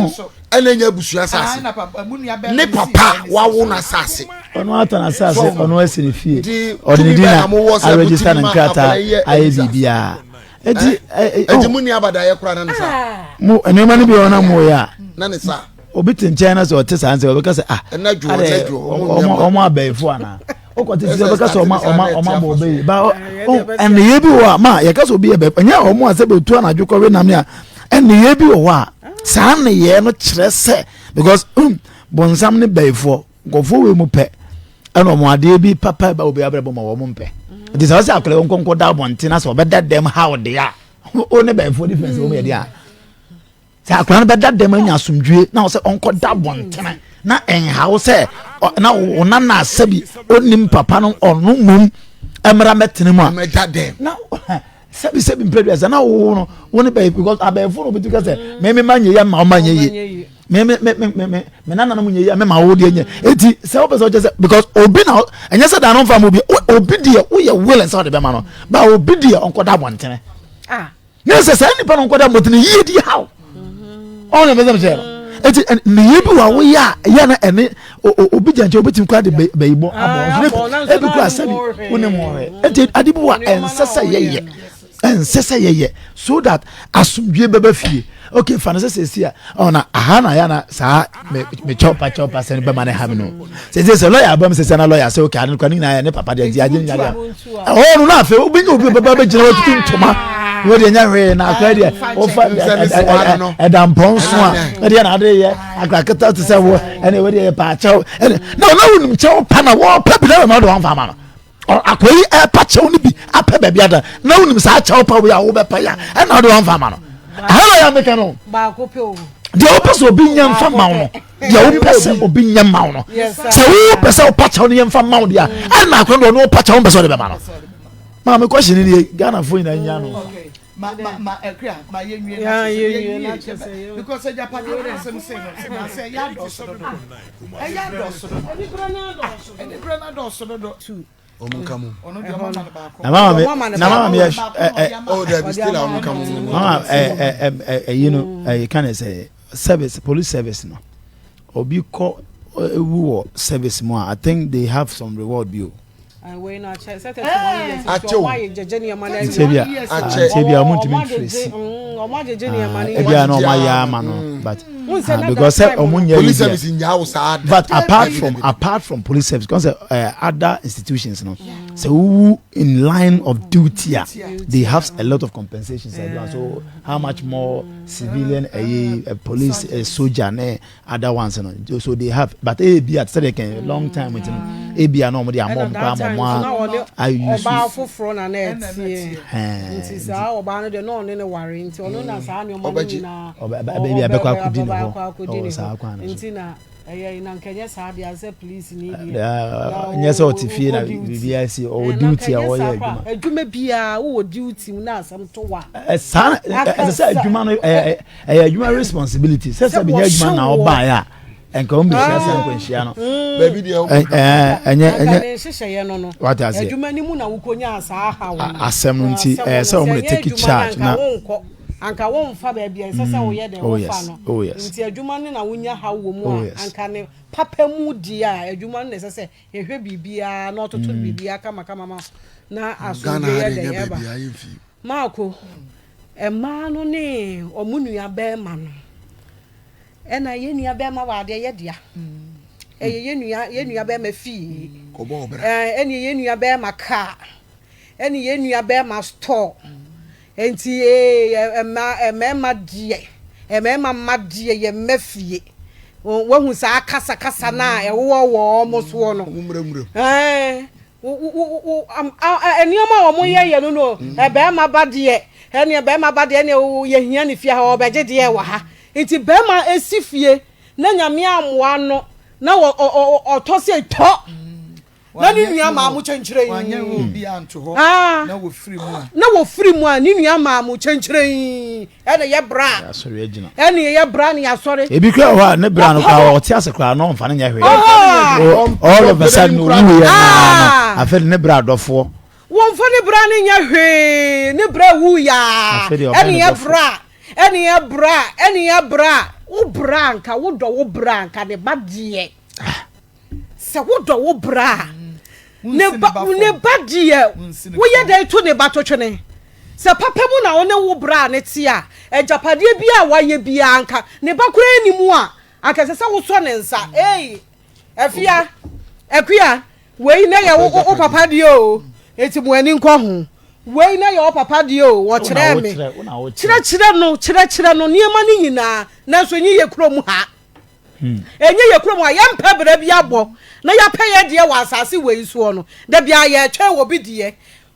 Ɛna ɛnyɛ abusua asase. Ne papa wawo n'asase. Ɔno atɔ n'asase, ɔno asi ne fie, Nti ɔde ne tumi din bɛn na na mowɔ sɛ aregister ne motumi ma nkrataa akwadaa yi yɛ ayɛ Elisa? biribiara, eti ɛ ɛ Ɛnti mu ni abadaeɛ koraa na ne sa. Mo nneɛma no bi wɔ hɔ na mo yɛ a, Na ne sa. Obi te nkyɛn na sɛ ɔte saa nsɛ, ɔbɛka sɛ, ah, Ɛna dwo, adɛ ɛna dwo, ɔmo ɔmo nneɛma. ɔmo abɛɛfo anaa wokɔ te sɛ ɔbɛka sɛ ɔma ɔma ɔma bɔ ɔbɛyi ba Ah, ɔ ɛneyɛ bi wɔ a ma yɛka sɛ obi yɛ bɛ ɛnyɛ ɔmo a sɛ bɛtu anadwo kɔwe nam ne a, ɛneyɛ bi wɔ hɔ a saa nneyɛɛ no kyerɛ sɛ because bɔnsam ne bɛyifoɔ nkɔfoɔ wei mu pɛ, ɛna ɔmo adeɛ bi papa ba obi abrɛ bɔ ma wɔn mpɛ. Nti sɛ ɔsɛ akɔlɛ wɔn nkɔnkɔ da abɔnten na sɛ ɔbɛda dɛm ha ɔde a, o ne bɛyifoɔ difference wɔn yɛ deɛ a, sɛ akwadaa no bɛda dɛm anya asomdwie na ɔsɛ ɔnkɔ da abɔntene na ɛnhaw sɛ na wo nana asɛbi onim papa no, ɔno mom mmra mɛtene mu a Ɔmɛda dɛm. Na sɛbi sɛbi mpɛ duasa na wo no wo ne bɛyɛ because abɛɛfo no obi tu ka sɛ mɛmi ma nye yɛ ma ɔma nye yie, mɛ mɛ mɛ mɛ mɛ mɛ nananom nye yie mɛ ma wo deɛ nye. Eti sɛ wopɛ sɛ ɔkyɛ sɛ because obi na ɛnyɛ sɛ dan no nfa ma obi, obi deɛ woyɛ willing sɛ ɔde bɛma no ba, obi deɛ ɔnkɔda abɔntene ne sɛ saa nipa no nkɔda abɔntene yie di haw ɔn na bɛsɛm kyerɛ no. Eti nneyɛɛ bi wɔ a woyɛ a ɛyɛ na ɛne obi gya nkyɛn, obetumi kora de bɛyibɔ abɔ nso ebi kora sɛbi wonim ho hwɛ. Eti ade bi wɔ a ɛnsɛ sɛ yɛyɛ, ɛnsɛ sɛ yɛyɛ so that asomdwie bɛba fie. Okay, fa no sɛ sɛsi a ɔna aha na yɛ na saa me me kyɛw pa kyɛw pa sɛ no bɛma ne ha me no. Sɛsi sɛ lɔya aba mu sɛsi na lɔya sɛ okay ade no kora ne nyinaa yɛ ne papa deɛ nti agye ne nyinaa deɛ. Ɛhɔ no na afei wobɛnya obi bɛba bɛgyina hɔ tutu ntoma. Wo deɛ nyɛ hwee na akora deɛ wofa ɛda mpɔn so a ɛdeɛ na ade yɛ akora ketewa te sɛ wo ɛne wo deɛ yɛ paa kyɛw ɛne na ɔna wonim kyɛw pa na wɔpɛ bi na wɔde wɔn fa ama no. Akwa yi ɛpa kyɛw no bi apɛ baabi ada na wonim saa kyɛw pa wei a wobɛpa yi a ɛna wode wamfa ama no ɛha na yɛ meka no deɛ wopɛ sɛ obi nyɛ mfa ma wo no deɛ wopɛ sɛ obi nyɛ ma wo no sɛ wopɛ sɛ wopa kyɛw no yɛmfa ma wo deɛ a ɛna akwa no deɛ ɔno wopa kyɛw mpɛ sɛ ɔde bɛma no maame kɔhye no nie Ghanafoɔ nyinaa nya no ma ma ma ɛkura ma yɛ nwie na kyerɛ yɛ nwie because agyapadeɛ no asɛm sɛ no sɛ na sɛ ɛyɛ adɔɔso dodo ɛyɛ adɔɔso dodo ɛnibrɛ no adɔɔso dodo. Wɔn nka mu. Ɔno deɛ ɔmo ama no baako. Na mama mi na mama mi yɛ ɛ ɛ. Oh dabi still a wɔn nka mu. Mama ɛ ɛ ɛ ɛyi no ɛyi kan sɛ service police service no obi kɔ ewu wɔ service mu a I think they have some reward bi o. Nti ebia ɔmo ntumi ntresi ebia na ɔmo ayɛ ama no but because sɛ ɔmo nyɛ police service nya wo saa but apart from apart from police service because uh, other institutions no sɛ wowu in line of duty a they have a lot of compensations yeah. so how much more civilian uh, uh, police uh, soldier ne other ones no so they have but ebi at sɛdeɛ kɛn long time nti no ebi a na wɔn de ama wɔn kora ama wɔn a ayi so. Ɔbaa foforɔ na na ɛteɛ nti saa ɔbaa no deɛ na ɔne ne ware nti ɔno na saa nneɛma no nyinaa ɔbɛ ebi abɛkɔ akɔdi ne hɔ ɔwɔ saa kwan no so. Nti na ɛyɛ na nkɛnyɛ saa deɛ asɛ police ni deɛ. Nyɛ sɛ ɔte fie na biribi asi ɔwɔ duty a ɔyɛ adwuma. Adwuma biara wowɔ duty mu na asɛm to wa. Saa ɛsɛ sɛ adwuma no ɛyɛ ɛyɛ adwuma responsibility sɛ sɛ bɛnyɛ adwuma na ɔbaeɛ a nka wɔn bɛhyia sɛ nkwanhyia no baabi deɛ ɛnyɛ ɛnyɛ nhyehyɛeɛ no no wate aseɛ adwuma no mu na wokɔnya saa haw no asɛm no nti ɛyɛ sɛ wɔn de take charge na anka wɔmfa baabi a ɛsɛ sɛ woyɛ dɛ wofa no oh yes nti adwuma no na wonya haw wɔ mu Oh, a yes. anka ne papa mu di a adwuma no na ɛsɛ sɛ yɛhwɛ biribiara na ɔtoto biribiara kamakama ma na Ghana asomdwe ha yɛ deɛ dɛ nyɛ ɛba baabi a yɛmfi Maako, mmaa no ne wɔn nua barima no. Ɛna yɛn nua barima wɔ adeɛ yɛ dea. Ɛyɛ yɛn nua yɛn nua barima fie. Kɔbɔ ɔbra. Ɛɛ ɛne yɛn nua barima kaa. Ɛne yɛn nua barima store. Nti ee mmaa mmarima deɛ mmarima mma deɛ yɛ mma fie. Wahu saa kasakasa no a ɛwowɔ wɔn soɔ no. Wɔn mmerɛmmerɛ. Ɛɛ Wo wo wo am a ɛ nneɛma a wɔn yɛ yɛ no no ɛ bɛrima ba deɛ ɛneɛ bɛrima ba deɛ ɛneɛ wo yɛ hia ne fie ha ɔbɛgye deɛ wɔ ha nti bɛrima esi fie na nyame amoa no na wɔ ɔ ɔ ɔtɔ sɛ tɔ na ne nua maa mo kyɛnkyerɛn Wanyɛ obi anto hɔ ah na wɔfiri mu a. na wɔfiri mu a ne nua maa mo kyɛnkyerɛn ɛna yɛ bra Asɔre agyina. ɛne yɛ bra ne yɛasɔre Ebi kura wɔ hɔ a ne bra no koraa ɔte ase koraa na ɔmfa no nyɛ hwee. All of a sudden owu yɛ naa no afei de ne bra adɔfoɔ. Wɔmfa ne bra no nyɛ hwee ne bra wu yaa Afei deɛ ɔbɛn ɛne ne yɛ dɔfo. bra ɛne yɛ bra ɛne yɛ bra wo bra nka wodɔ wo bra nka ne ba deɛ Sɛ wodɔ wo bra a, ne ba ne ba deɛ woyɛ dɛn to ne ba to twene? Sɛ papa mu na wo ne wo bra ne te a, agyapadeɛ bi a wayɛ biara nka ne ba koraa nni mu a, anka ɛsɛ sɛ wosɔ ne nsa. Ei, Afia, Akua, wei na yɛ wo wo papa deɛ o, enti mo ani nkɔ ho. Wei na yɛ wo papa deɛ o, wɔkyerɛɛ me. Kyerɛkyerɛ no, kyerɛkyerɛ no nneɛma no nyinaa, nanso ɛnyɛ yɛ kurom ha. Ɛnyɛ yɛ kurom a yɛmpɛ bra bi abɔ na yɛapɛ yɛ deɛ wɔ asase wei soɔ no, da biara yɛretwɛn obi deɛ.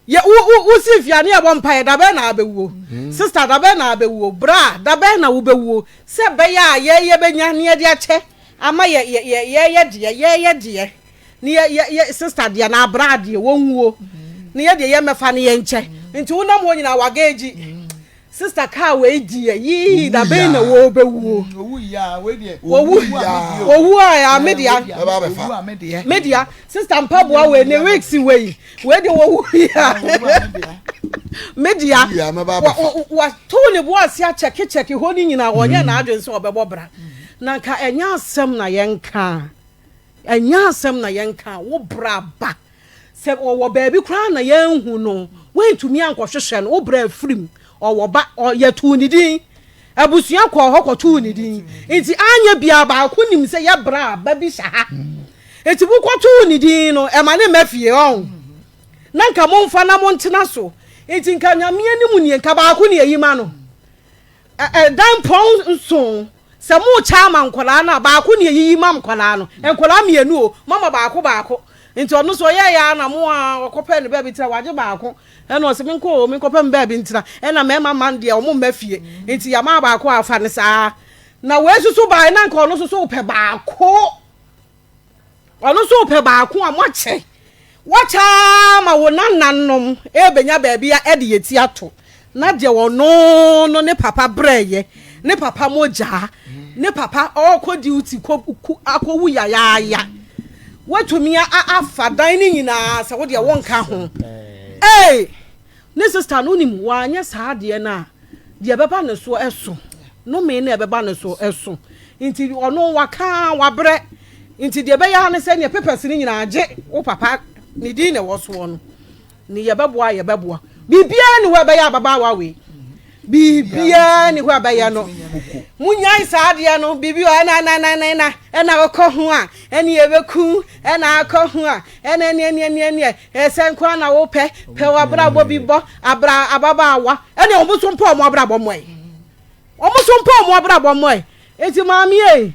Yɛ wo wo wo si fie a ne yɛbɔ mpaeɛ da bɛn na abɛwuo? Sister da bɛn na abɛwuo? Bra da bɛn na wobɛwuo? Sɛ ɛbɛyɛ a yɛ yɛbɛnya ne yɛde akyɛ ama yɛ yɛ yɛ yɛyɛ deɛ yɛyɛ deɛ ne yɛ yɛ yɛ sister deɛ na bra deɛ wɔnwuo ne yɛ deɛ yɛmmɛfa ne yɛnkyɛ. Nti wonam hɔ nyinaa wagɛgyi. Sister car wei deɛ yii da bɛn na wɔbɛwuo. Owu owu a me dea me dea sister mpaboa wei ne wigs wei wei deɛ wɔwu ya me dea wato ne bo ase akyɛkekyɛke hɔ ne nyinaa wɔnyɛ n'adwene sɛ ɔbɛbɔ bra na nka ɛnyɛ asɛm na yɛnka ɛnyɛ asɛm na yɛnka wo bra ba. Sɛ ɔwɔ baabi koraa na yɛanhu no, woantumi ankɔhwehwɛ no, wo bra afirim, ɔwɔ ba, ɔ, yɛtoo ne din. Abusua kɔɔ hɔ kɔtoo ne din. Nti anyɛ biara baako nim sɛ yɛ bra ba bi hyɛ ha. Nti mokɔtoo ne din no, ɛma ne mma fie ɔn. Na nka momfa na montena so. Nti nka Nyame anim nie, nka baako ne yɛyi ma no. Ɛdan pɔn nson, sɛ mokyɛ ama nkwadaa no a, baako ne yɛyiyi ma nkwadaa no. Nkwadaa mmienu o, moama baako baako. Nti ɔno nso ɔyɛeɛ ara na mo a ɔkɔpɛɛ ne baabi tena, wagye baako. Ɛna ɔse menkɔ o, menkɔpɛ me baabi ntena. Ɛna mmarima mma no deɛ wɔn mma fie. Nti yɛama baako a fa no saa. Na wei nso so baeɛ na nka ɔno nso so pɛ baako. Ɔno nso pɛ baako a moakyɛ. Woakyɛ ara ma wo nananom rebɛnya baabi a ɛde yɛ ti ato. Na deɛ ɔno no ne papa brɛeɛ, ne papa mogyaa, ne papa ɔrekɔ duty kɔ ku akɔwu yayaaya. Woatumi afa dan no nyinaa sɛ wo deɛ wonka ho. Ee! Ne sista no wonim wanyɛ saa adeɛ no a, deɛ ɛbɛba ne so ɛso. Nnome no a ɛbɛba ne so ɛso. Nti ɔno waka ara wabrɛ. Nti deɛ ɛbɛyɛ ara ne sɛ neɛ papers no nyinaa gye wo papa ne din na ɛwɔ soɔ no. Ne yɛbɛboa a yɛbɛboa. Biribiara nni hɔ a ɛbɛyɛ ababaawa wei. Biribiara nni hɔ a ɛbɛyɛ no. Munyae saa adeɛ no. Biribi wɔ ɛna ɛna ɛna ɛna ɛna ɔkɔ ho a ɛne yɛbɛku ɛna akɔ ho a ɛna ɛne ɛne ɛne ɛne ɛsɛ nko ara na wopɛ pɛ w'abrabɔ bi bɔ abra ababaawa ɛne wɔn nso mpɛ wɔn abrabɔ mmɔe. Wɔn nso mpɛ wɔn abrabɔ mmɔe. Eti maame ei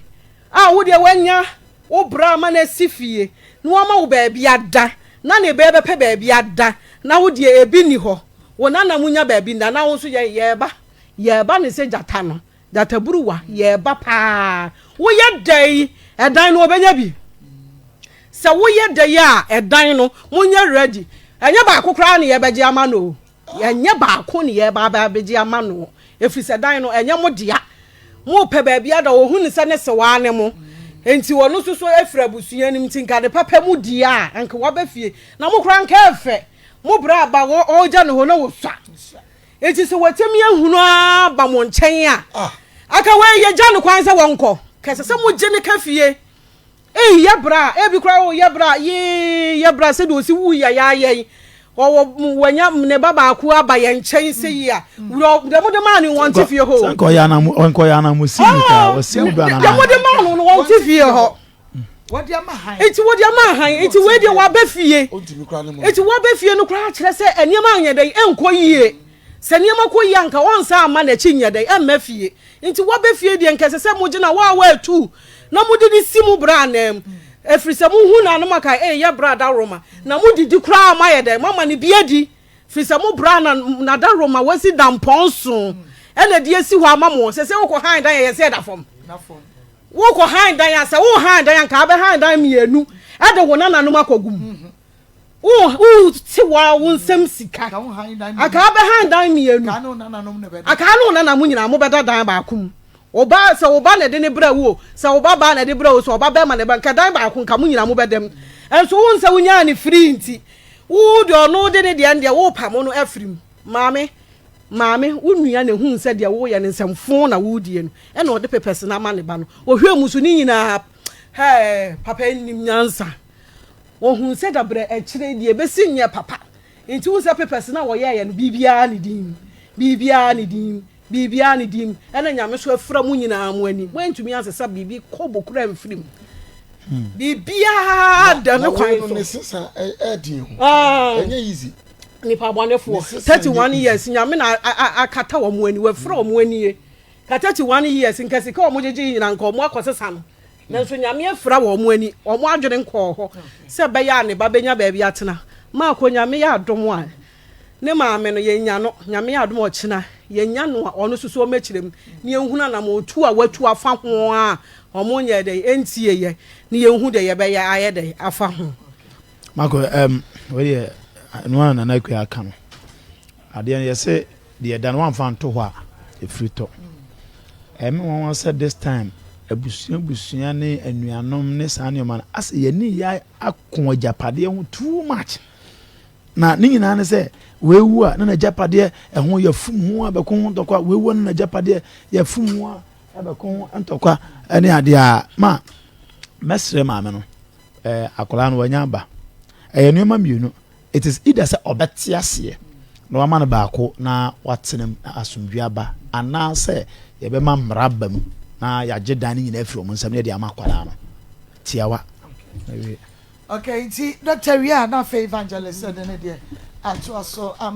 a wo deɛ wanya Wo bra ama no asi fie na wama wo baabi ada na ne bɛ bɛpɛ baabi ada na wo deɛ ebi nni hɔ wo nana mo nya baabi nna na wo nso yɛn yɛɛba yɛɛba ne sɛ gyata no gyata buruwa yɛɛba paa wo yɛ dɛn ɛdan no ɔbɛnya bi sɛ wo yɛ dɛn a ɛdan no mo nyɛ ready ɛnyɛ baako koraa ne yɛbɛgye ama no o. Ɛnyɛ baako ne yɛreba abɛgye ama no, ɛfiri sɛ dan no, ɛnyɛ mo dea. Morepɛ baabi ada, ɔhu no sɛ ne sewaa ne mo. Enti ɔno nso so firi abusua no mu, nti nka ne papa mu deɛ a, anka waba fie. Na mo koraa anka ɛfɛ. Mo berɛ aba, ɔregya ne hɔ na ɔsua. Enti sɛ watumi ahunu ara ba mo nkyɛn a, anka wei yɛgya no kwan sɛ wɔnkɔ. Ka ɛsɛ sɛ mogye no ka fie. Ei yɛ bra ebi koraa o yɛ bra yee yɛ bra sɛdeɛ ɔsi wu yayaaya yi ɔwɔ wanya ne ba baako aba yɛn nkyɛn sɛ yi a wura deɛ mo de maa no wɔn te fie hɔ o. Nkɔyɛ anam nkɔyɛ anamusi mu kaa ɔsi mu bra nana. Deɛ mo de maa no no wɔn te fie hɔ. Nti wɔde ama han nti wei deɛ waba fie nti waba fie no koraa kyerɛ sɛ nneɛma anyɛ dɛn ɛnkɔ yie sɛ nneɛma kɔ yie anka ɔnsa ama n'akyi nyɛ dɛn ɛmma fie nti waba fie deɛ nkɛsɛ sɛ mo gyina waa waa tu na mode no si mo bra ananmu, ɛfiri sɛ mohu no a na moaka, Ei, yɛ bra dawuroma, na modidi koraa a moayɛ dɛn? Moama no bi adi, ɛfiri sɛ mo bra na n'adawuroma wasi dampɔn so ɛna ɛde asi hɔ ama mo. Sɛ sɛ wokɔ han dan a, ɛyɛ sɛ ɛda fam. Wokɔ han dan a, sɛ wo han dan a, nka abɛhan dan mmienu ɛde wo nananom akɔgu mu. Wote wa wo nsam sika. Anka abɛhan dan mmienu. Anka ne wo nana mo nyinaa mobɛda dan baako mu. Wo ba, sɛ wo ba na ɛde ne brɛ wo o, sɛ wo ba baa na ɛde brɛ wo, sɛ ɔba bɛrima na ɛbrɛ, nka dan baako nka mo nyinaa mobɛda mu. Nso wo nsɛ wonyaa ne firii nti, wo deɛ ɔno de ne deɛ no deɛ worepamo no afiri mu. Maame, maame, wo nua na ehuu sɛ deɛ woreyɛ no nsɛmfoo na woredie no, ɛna ɔde papers no ama ne ba no. Ɔhwɛɛ mu so ne nyinaa, hɛɛ, papa yi nim nyansa. Wɔhuu sɛ dabrɛ akyire yi deɛ ɛbɛsi nyɛ papa nti wohu sɛ papers no a wɔyɛeɛ no biribiara ne din mu, biribiara ne din mu, biribiara ne din mu ɛna Nyame so afira mo nyinaa mo ani moantumi ansesa biribi kɔbo koraa amfiri mu biribiara da ne kwan so. Ne sesa ɛɛden ho ɛnyɛ easy. Nipa bɔnefoɔ 31 years Nyame na akata wɔn ani wafira wɔn anie ka 31 years nka sika wɔn gyegye nyinaa nka wɔn akɔsesa no. Nanso Nyame afira wɔn ani, wɔn adwene nkɔɔ hɔ sɛ ɛbɛyɛ a ne ba bɛnya baabi atena. Marko, Nyame yɛ adom a, ne maame no, yɛnya no, Nyame yɛ adom a ɔkyena yɛnya no a, ɔno nso so ɔmmɛkyerɛ mu na yɛnhunu anamɔntuo a watu afa ho a wɔn nyɛɛ dɛn, ɛntieeɛ, na yɛnhu deɛ yɛbɛyɛ ayɛ dɛn afa ho. Marko, ɛm, wei deɛ, ɛno ara na Nana Akua aka no. Adeɛ no yɛse deɛ ɛda no wamfa anto hɔ a ɛfiri tɔ. Ɛyɛ me nwanwa sɛ this time abusua abusua ne anuanom ne saa nneɛma no asɛ yɛne yɛ ako agyapadeɛ ho too much. Na ne nyinaa ne sɛ wewu a na n'agyapadeɛ ɛho yɛfum ho abɛko ho ntɔkwa, wewu a na n'agyapadeɛ yɛfum ho abɛko ho ntɔkwa ɛne adeɛ a ma mɛsrɛ maame no ɛɛ akwadaa no wanya aba. Ɛyɛ nneɛma mmienu. It is either sɛ ɔbɛte aseɛ. na wama no baako na watena mu na asomdwoe aba, anaasɛ yɛbɛma mmara aba mu na yɛagye dan no nyinaa afiri wɔn nsam na yɛde ama akwadaa no. Tiawa. Okay, nti Doctor wie a na afei Evangelist de ne deɛ atoa so ama.